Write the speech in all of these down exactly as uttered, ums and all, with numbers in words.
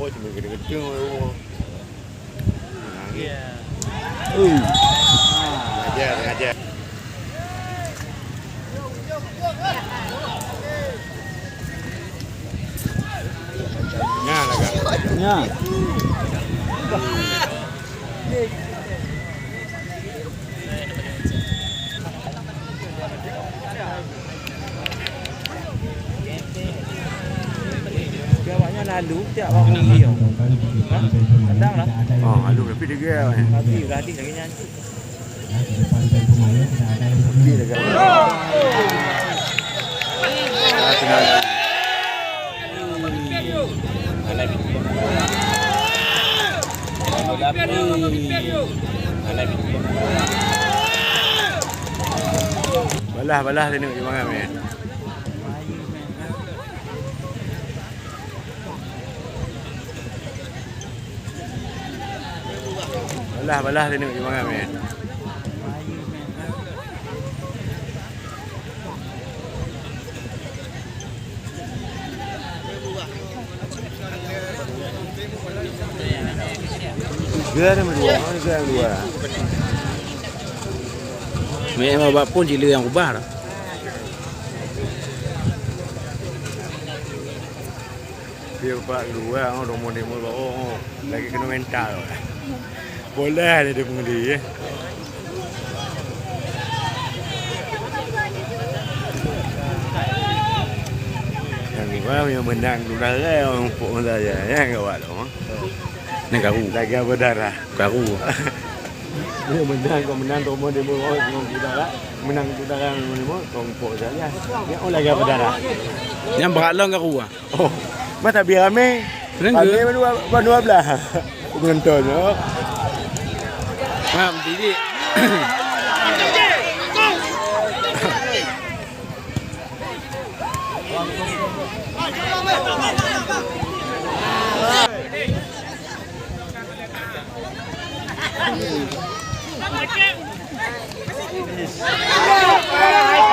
Oh, cuma kena kencing. Oh. Nangis. Ya. Uh. Sengaja, sengaja. Nya lah, Kak. Nya. Awaknyan lalu tiap bangun dia. Hah? Kadang lah. Oh, lalu tapi dia gaya, eh. Lagi, lagi, lagi nyan. Balah, balah tengok di mana, meh. Balah, balah tengok di mana, meh. Tiga ada dua, mana tiga yang dua? Memang bak pun cili yang ubah dah. Dia bak dua, oh, dua mode mode, oh, oh, lagi kena mental. Boleh ada dia pengundi, ya. Yang dua yang menang dulu dah, orang empuk masa ya, ya, enggak awak tu, ha? Ni karu. Lagi berdarah. Karu. Dia menang, kau menang, kau mau dia mau, kau menang, kau menang, kau menang, kau empuk saja. Ya, oh, lagi berdarah. Yang berat lah karu ah. Oh, masa biar ramai. Ramai ke? Ramai dua, dua belas. Penonton, oh. Faham, didik.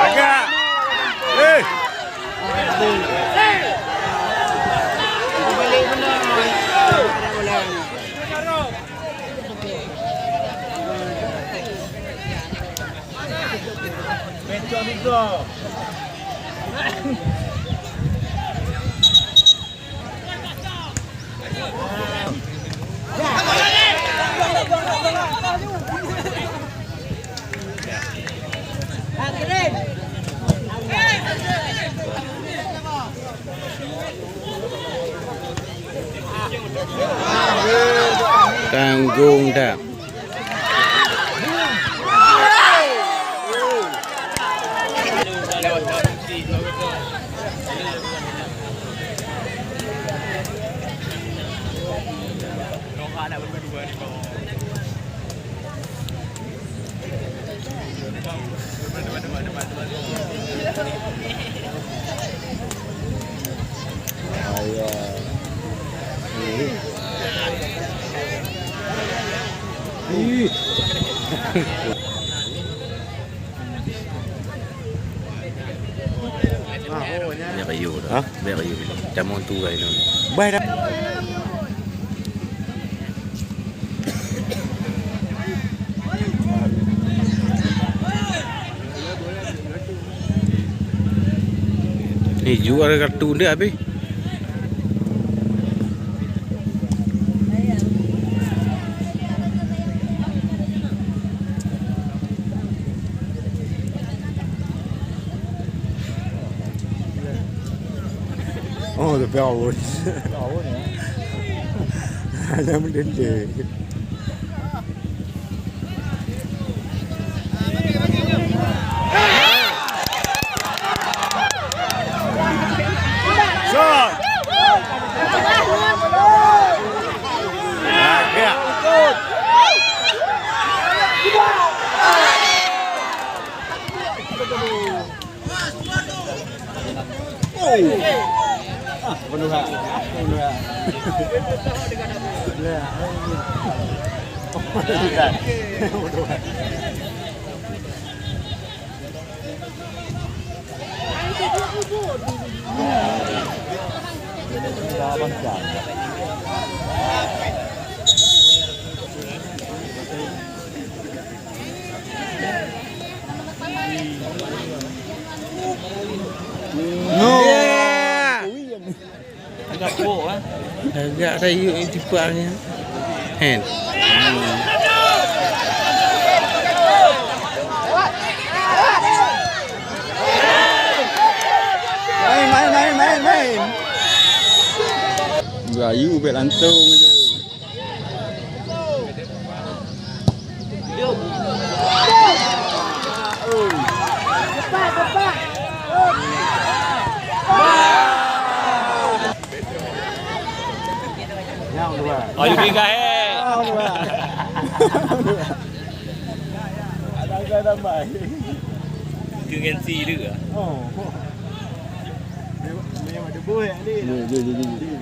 Agak. Eh. Tanggung dah. Bèk rayu tu. Ha? Bèk rayu. Tamong tu gai tu. Bai dah. Ni jual kartu dia habis. Oh, the bell was. Hanya mendende. No. Yeah. Agak pok, eh. Agak rayu tipak ni. Hen. Main, main, main, main, main. Rayu bek lantong je. Oh, you big guy, eh? Ada, ada, ada, mai. Keu ngen si tu ke? Oh. Dia, dia ada buih ni. Dia, dia, dia, dia, dia.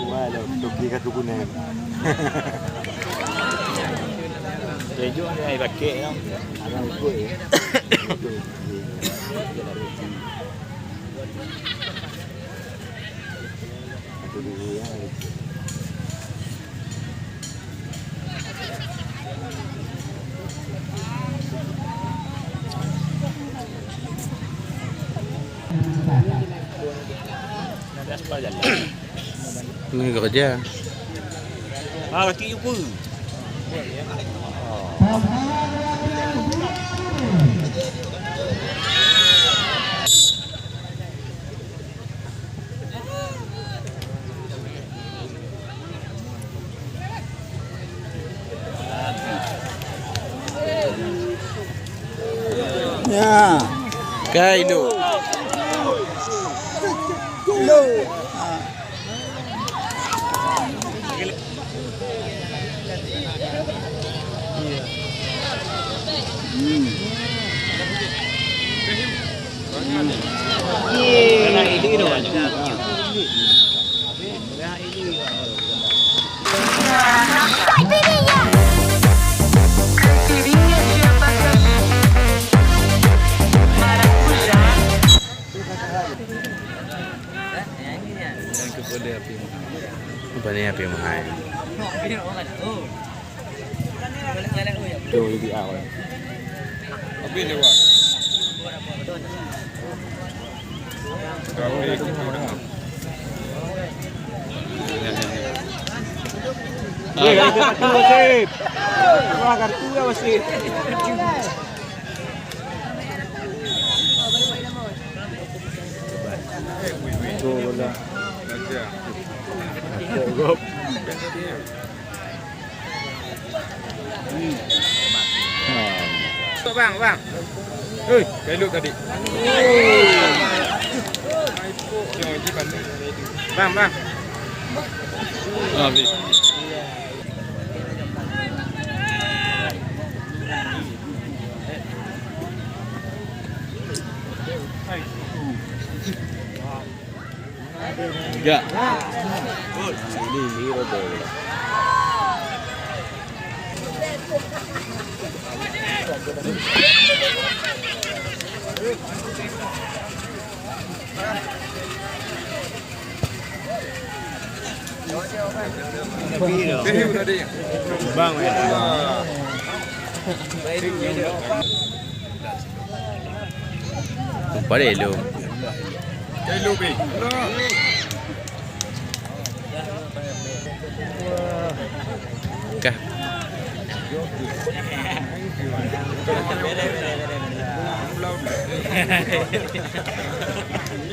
Wah, dah pergi kat Tukunan. Kejuk ni ai pakai tau. Ada ikut ya. Ni kerja. Ah, laki you pun. Ya. Kai lu. Lu. Apa ni api mahal? Jom lebih awal. Habis lewat. Habis kita dengar. Eh, kartu wasit. Wah, kartu dah wasit. Bang, bang. Hei, kailuk tadi. Bang, bang. Habis. Tiga. Ini, ini rokok. Bang, eh. Boleh lu. Kah.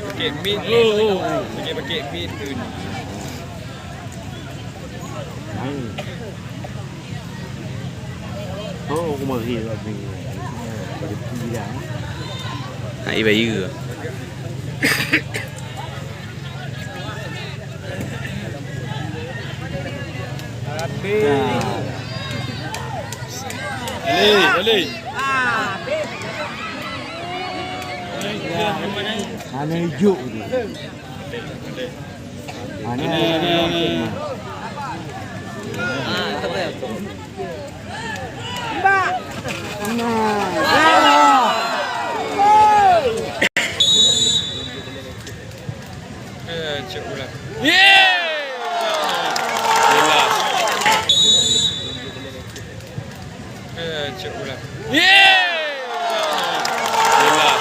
Pakai mit. Pakai, pakai mit tu. Oh, aku mari lagi. Pada pula. Hai, bayu. Alih, alih. Hana ijuk tu. Hana, hana, hana, hana. Eh, cek ulang. Yeay! Jelas. Eh, cek ulang. Yeay! Jelas.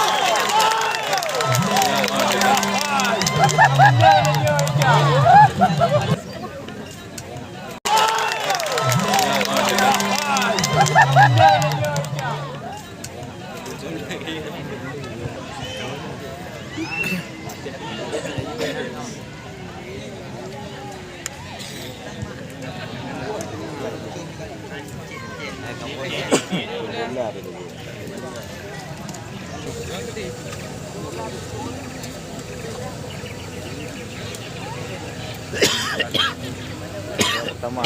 Pertama.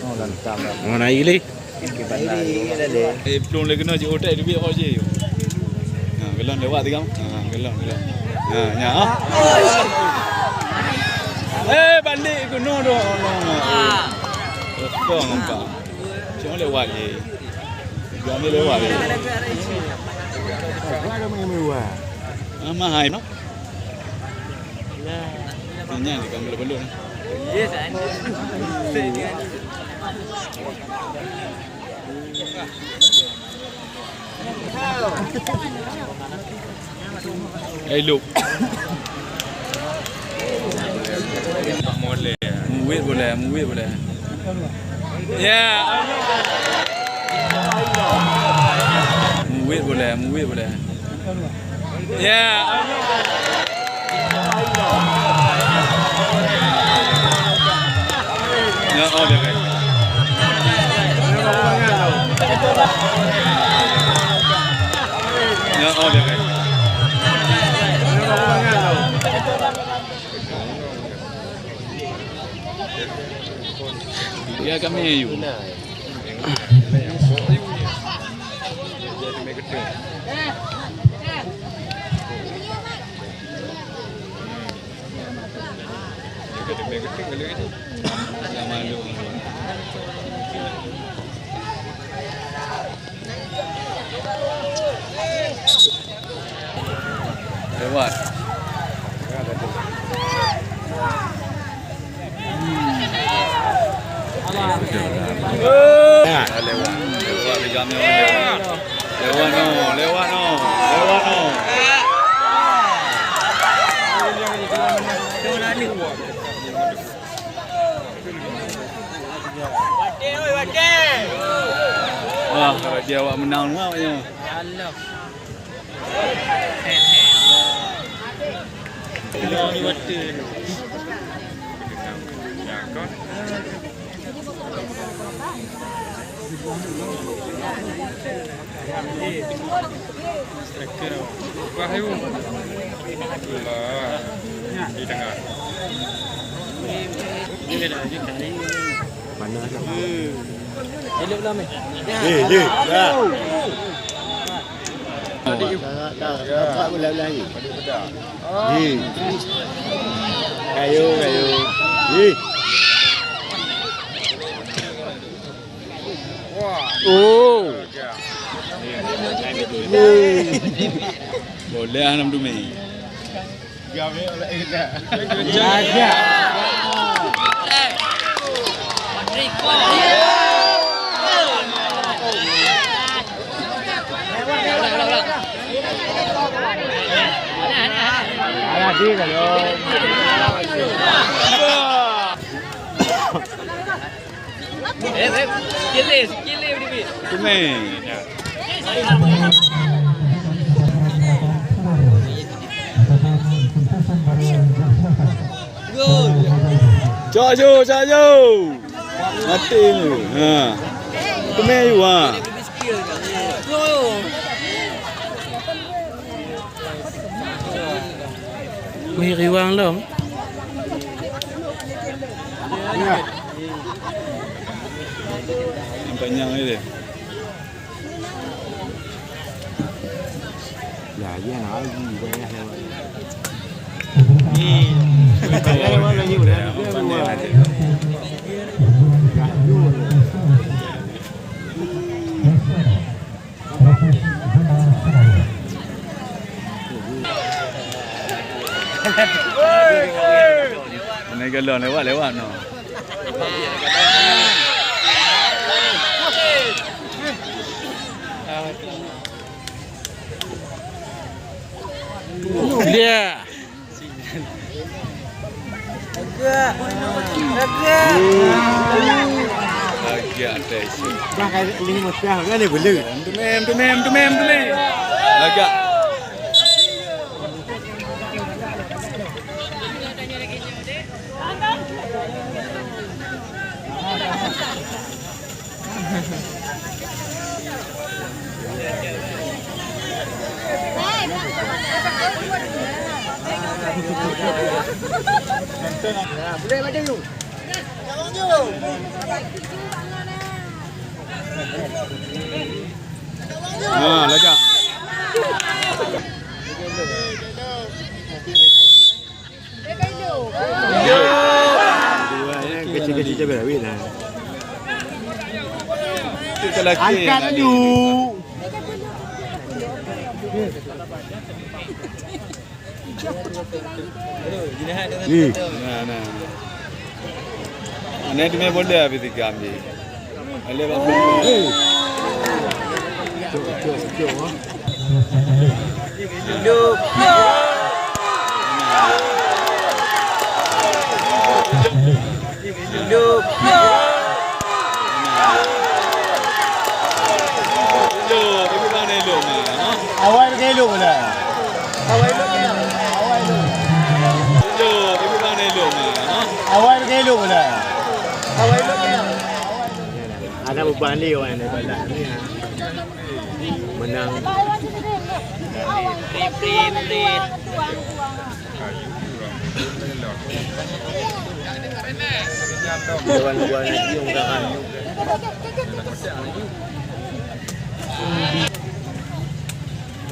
Oh, lantang dah. Oh, naik lé. Naik lé, naik lé. Eh, belum lagi kena cik hotel duit kau je. Ha, gelong lewat tiga. Ha, gelong, gelong. Ha, nya, ha. Eh, balik kena dah. Kosong apa? Cuma lewat je. Kami lewat je. Ah, mahal, no? Nyan, dia kan belum-belum. Eh, Lup. Muwit boleh, muwit boleh. Ya. Muwit boleh, muwit boleh. Ya. Ya, oh, dia kan. Ya, oh, dia kan. Ya, kami ayu. Lewat. Lewat. Lewat, lewat. Lewat no, lewat no, lewat no. Wah, dia awak menang semua awaknya. Striker awak. Wahyu. Itulah. Di tengah. Mana dah? Elok lah, meh. Eh, eh, dah. Dah, dah, dah. Nampak pun lah, lah ni. Eh. Kayu, kayu. Eh. Oh. Boleh lah, enam dua mei. Eh, eh, sikit lé, sikit lé, Budi. Cemai. Cok ju, cok ju. Mati ni. Ha. Cemai ju, ha. Wih, riwang dong. Yang panjang ni dia. Ya, ya, nak lagi banyak lewat. Ni. Ya, lewat lagi, lewat lagi. Mana galon lewat, lewat no. Dia. Lagak atas. Bah, kayak ini mesti ah, kan dia bela. Tumem, tumem, tumem, tumem. Lagak. Ha, lagak. Kecil-kecil cabai rawit lah. Angkat laju. Ih. Nah, nah. Ini tu main bola habis tiga ambil. Aleh bak. Cok, cok, cok, ah. Awai beugelok lah. Awai lok lah. Awai lok. Awai beugelok lah. Awai lok lah. Ada beban dia orang ni, balas ni, ha. Menang. Dewan buah nasi orang.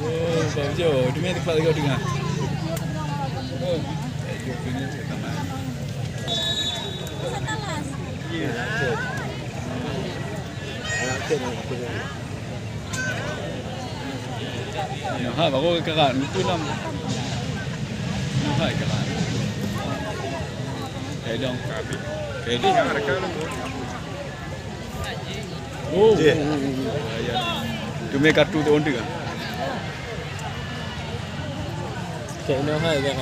Oh, Bang Jo, demi tempat kau dengar. Oh. Nah, ha, baru kerat, itu enam. Nah, ha, kerat. Kedong. Kedong. Oh. Jeh. Tu meh kartu tu onde kan? Cek noh hai kan.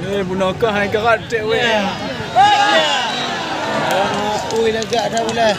Eh, bunoe ka hai kerat cek weh. Ui, lagak dah ulah.